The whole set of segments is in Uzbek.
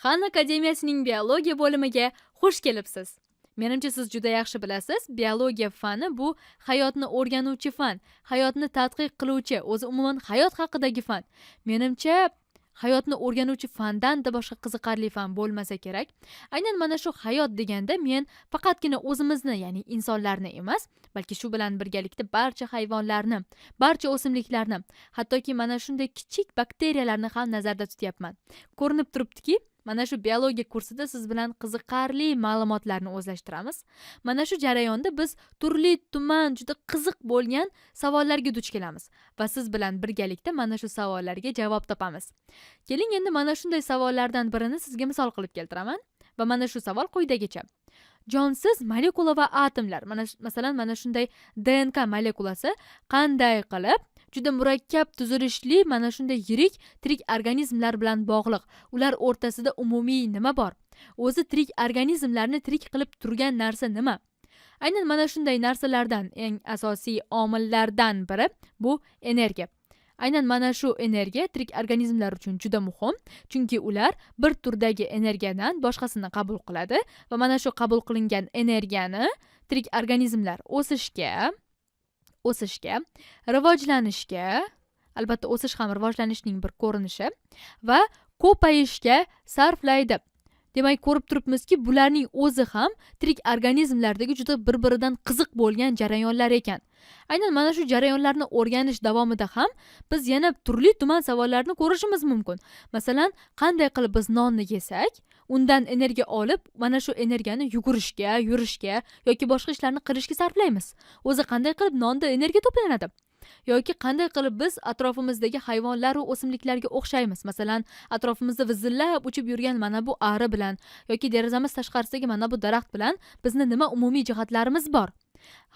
Xan akademiyasining biologiya bo'limiga xush kelibsiz. Menimcha, siz juda yaxshi bilasiz, biologiya fani bu hayotni o'rganuvchi fan, hayotni tadqiq qiluvchi, o'zi umuman hayot haqidagi fan. Menimcha, hayotni o'rganuvchi fandan-da boshqa qiziqarli fan bo'lmasa kerak. Aynan mana shu hayot deganda men faqatgina o'zimizni, ya'ni insonlarni emas, balki shu bilan birgalikda barcha hayvonlarni, barcha o'simliklarni, hattoki mana shunday kichik bakteriyalarni ham nazarda tutyapman. Ko'rinib turibdiki, mana shu biologiya kursida siz bilan qiziqarli ma'lumotlarni o'zlashtiramiz. Mana shu jarayonda biz turli tuman juda qiziq bo'lgan savollarga duch kelamiz va siz bilan birgalikda mana shu savollarga javob topamiz. Keling, endi mana shunday savollardan birini sizga misol qilib keltiraman va mana shu savol quyidagicha. Jonsiz molekula va atomlar, mana masalan, mana shunday DNK molekulasi qanday qilib juda murakkab tuzilishli mana shunday yirik tirik organizmlar bilan bog'liq? Ular o'rtasida umumiy nima bor? O'zi tirik organizmlarni tirik qilib turgan narsa nima? Aynan mana shunday narsalardan eng asosiy omillardan biri bu energiya. Aynan mana shu energiya tirik organizmlar uchun juda muhim, chunki ular bir turdagi energiyadan boshqasini qabul qiladi va mana shu qabul qilingan energiyani tirik organizmlar o'sishga, rivojlanishga, albatta o'sish ham rivojlanishning bir ko'rinishi, va ko'payishga sarflaydi. Demak, ko'rib turibmizki, bularning o'zi ham tirik organizmlardagi juda bir-biridan qiziq bo'lgan jarayonlar ekan. Aynan mana shu jarayonlarni o'rganish davomida ham biz yana turli tuman savollarni ko'rishimiz mumkin. Masalan, qanday qilib biz nonni yesak, undan energiya olib, mana shu energiyani yugurishga, yurishga yoki boshqa ishlarni qilishga sarflaymiz? O'zi qanday qilib nonda energiya to'planadi? Yoki qanday qilib biz atrofimizdagi hayvonlar va o'simliklarga o'xshaymiz? Masalan, atrofimizda vizillab uchib yurgan mana bu ari bilan yoki derazamiz tashqarisidagi mana bu daraxt bilan bizni nima umumiy jihatlarimiz bor?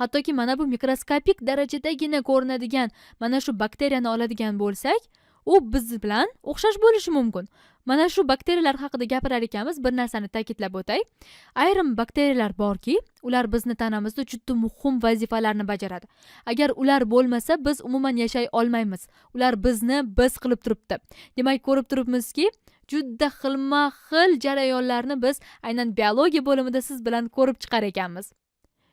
Hattoki mana bu mikroskopik darajadagina ko'rinadigan mana shu bakteriyani oladigan bo'lsak, u biz bilan o'xshash bo'lishi mumkin. Mana shu bakteriyalar haqida gapirar ekanmiz, bir narsani ta'kidlab o'tay. Ayrim bakteriyalar borki, ular bizni tanamizda juda muhim vazifalarni bajaradi. Agar ular bo'lmasa, biz umuman yashay olmaymiz. Ular bizni biz qilib turibdi. Demak, ko'rib turibmizki, juda xilma-xil jarayonlarni biz aynan biologiya bo'limida siz bilan ko'rib chiqar ekanmiz.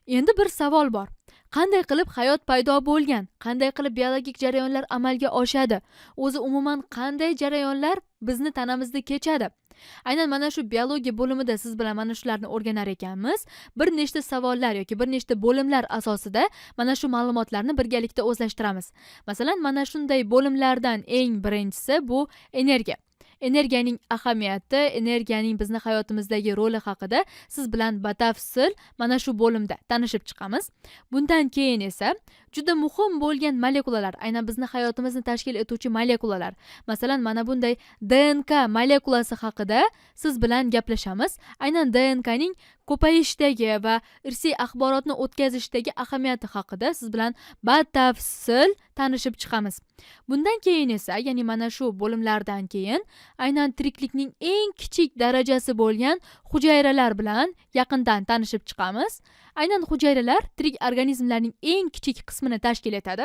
Endi bir savol bor. Qanday qilib hayot paydo bo'lgan? Qanday qilib biologik jarayonlar amalga oshadi? O'zi umuman qanday jarayonlar bizni tanamizda kechadi? Aynan mana shu biologiya bo'limida siz bilan mana shularni o'rganar ekanmiz. Bir nechta savollar yoki bir nechta bo'limlar asosida mana shu ma'lumotlarni birgalikda o'zlashtiramiz. Masalan, mana shunday bo'limlardan eng birinchisi bu energiya. Energiyaning ahamiyati, energiyaning bizni hayotimizdagi roli haqida siz bilan batafsil mana shu bo'limda tanishib chiqamiz. Bundan keyin esa juda muhim bo'lgan molekulalar, aynan bizni hayotimizni tashkil etuvchi molekulalar. Masalan, mana bunday DNK molekulasi haqida siz bilan gaplashamiz. Aynan DNKning ko'payishdagi va irsiy axborotni o'tkazishdagi ahamiyati haqida siz bilan batafsil tanishib chiqamiz. Bundan keyin esa, ya'ni mana shu bo'limlardan keyin aynan tiriklikning eng kichik darajasi bo'lgan hujayralar bilan yaqindan tanishib chiqamiz. Aynan hujayralar tirik organizmlarning eng kichik qismini tashkil etadi.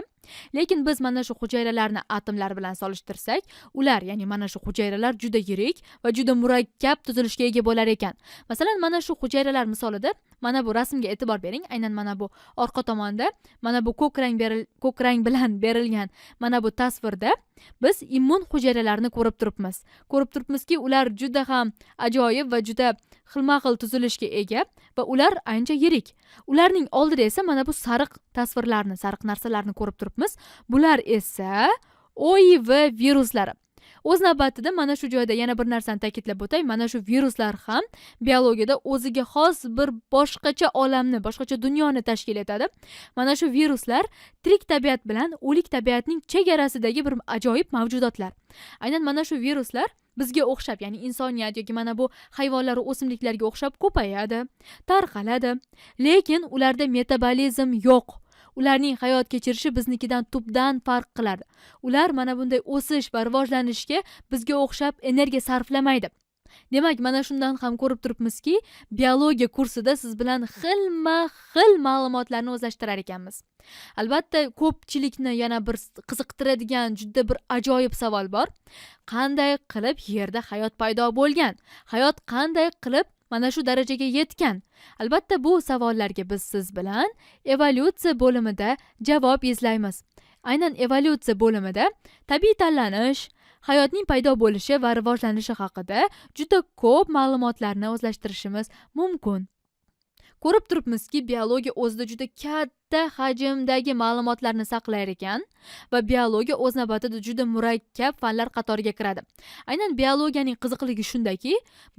Lekin biz mana shu hujayralarni atomlar bilan solishtirsak, ular, ya'ni mana shu hujayralar juda yirik va juda murakkab tuzilishga ega bo'lar ekan. Masalan, mana shu hujayralar misolida mana bu rasmga e'tibor bering. Aynan mana bu orqa tomonda mana bu ko'k rang bilan berilgan mana bu tasvirda biz immun hujayralarini ko'rib turibmiz. Ko'rib turibmizki, ular juda ham ajoyib va juda xilma-xil tuzilishga ega va ular ancha yirik. Ularning oldida esa mana bu sariq tasvirlarni, sariq narsalarni ko'rib turibmiz. Bular esa OIV viruslari. O'z navbatida mana shu joyda yana bir narsani ta'kidlab o'tay. Mana shu viruslar ham biologiyada o'ziga xos bir boshqacha olamni, boshqacha dunyoni tashkil etadi. Mana shu viruslar tirik tabiat bilan o'lik tabiatning chegarasidagi bir ajoyib mavjudotlar. Aynan mana shu viruslar bizga o'xshab, ya'ni insoniyat yoki mana bu hayvonlar va o'simliklarga o'xshab ko'payadi, tarqaladi. Lekin ularda metabolizm yo'q. Ularning hayot kechirishi biznikidan tubdan farq qiladi. Ular mana bunday o'sish va rivojlanishga bizga o'xshab energiya sarflamaydi. Demak, mana shundan ham ko'rib turibmizki, biologiya kursida siz bilan xilma xil ma'lumotlarni o'zlashtirar ekanmiz. Albatta, ko'pchilikni yana bir qiziqtiradigan juda bir ajoyib savol bor: qanday qilib Yerda hayot paydo bo'lgan? Hayot qanday qilib mana shu darajaga yetgan? Albatta, bu savollarga biz siz bilan evolyutsiya bo'limida javob izlaymiz. Aynan evolyutsiya bo'limida tabiiy tanlanish, hayotning paydo bo'lishi va rivojlanishi haqida juda ko'p ma'lumotlarni o'zlashtirishimiz mumkin. Ko'rib turibmizki, biologiya o'zida juda katta hajmdagi ma'lumotlarni saqlar ekan va biologiya o'z navbatida juda murakkab fanlar qatoriga kiradi. Aynan biologiyaning qiziqligi shundaki,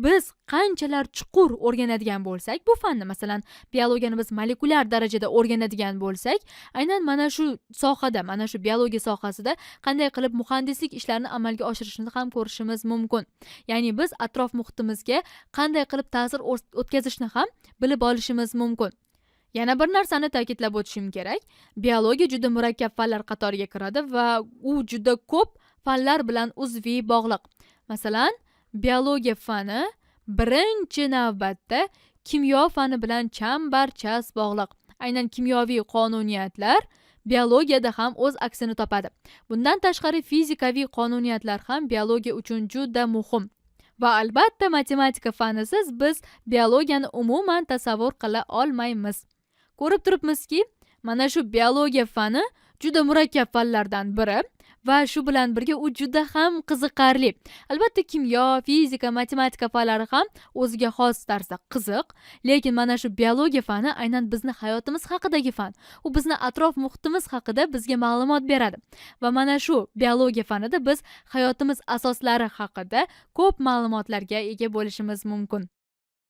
biz qanchalar chuqur o'rganadigan bo'lsak bu fanni, masalan, biologiyani biz molekulyar darajada o'rganadigan bo'lsak, aynan mana shu sohada, mana shu biologiya sohasida qanday qilib muhandislik ishlarini amalga oshirishni ham ko'rishimiz mumkin. Ya'ni biz atrof muhitimizga qanday qilib ta'sir o'tkazishni ham bilib olishimiz mumkin. Yana bir narsani ta'kidlab o'tishim kerak: biologiya juda murakkab fanlar qatoriga kiradi va u juda ko'p fanlar bilan uzviy bog'liq. Masalan, biologiya fani birinchi navbatda kimyo fani bilan chambarchas bog'liq. Aynan kimyoviy qonuniyatlar biologiyada ham o'z aksini topadi. Bundan tashqari, fizikaviy qonuniyatlar ham biologiya uchun juda muhim va albatta, matematika fanisiz biz biologiyani umuman tasavvur qila olmaymiz. Ko'rib turibmizki, mana shu biologiya fani juda murakkab fanlardan biri va shu bilan birga u juda ham qiziqarli. Albatta, kimyo, fizika, matematika fanlari ham o'ziga xos tarzda qiziq, lekin mana shu biologiya fani aynan bizni hayotimiz haqidagi fan. U bizni atrof muhitimiz haqida bizga ma'lumot beradi va mana shu biologiya fanida biz hayotimiz asoslari haqida ko'p ma'lumotlarga ega bo'lishimiz mumkin.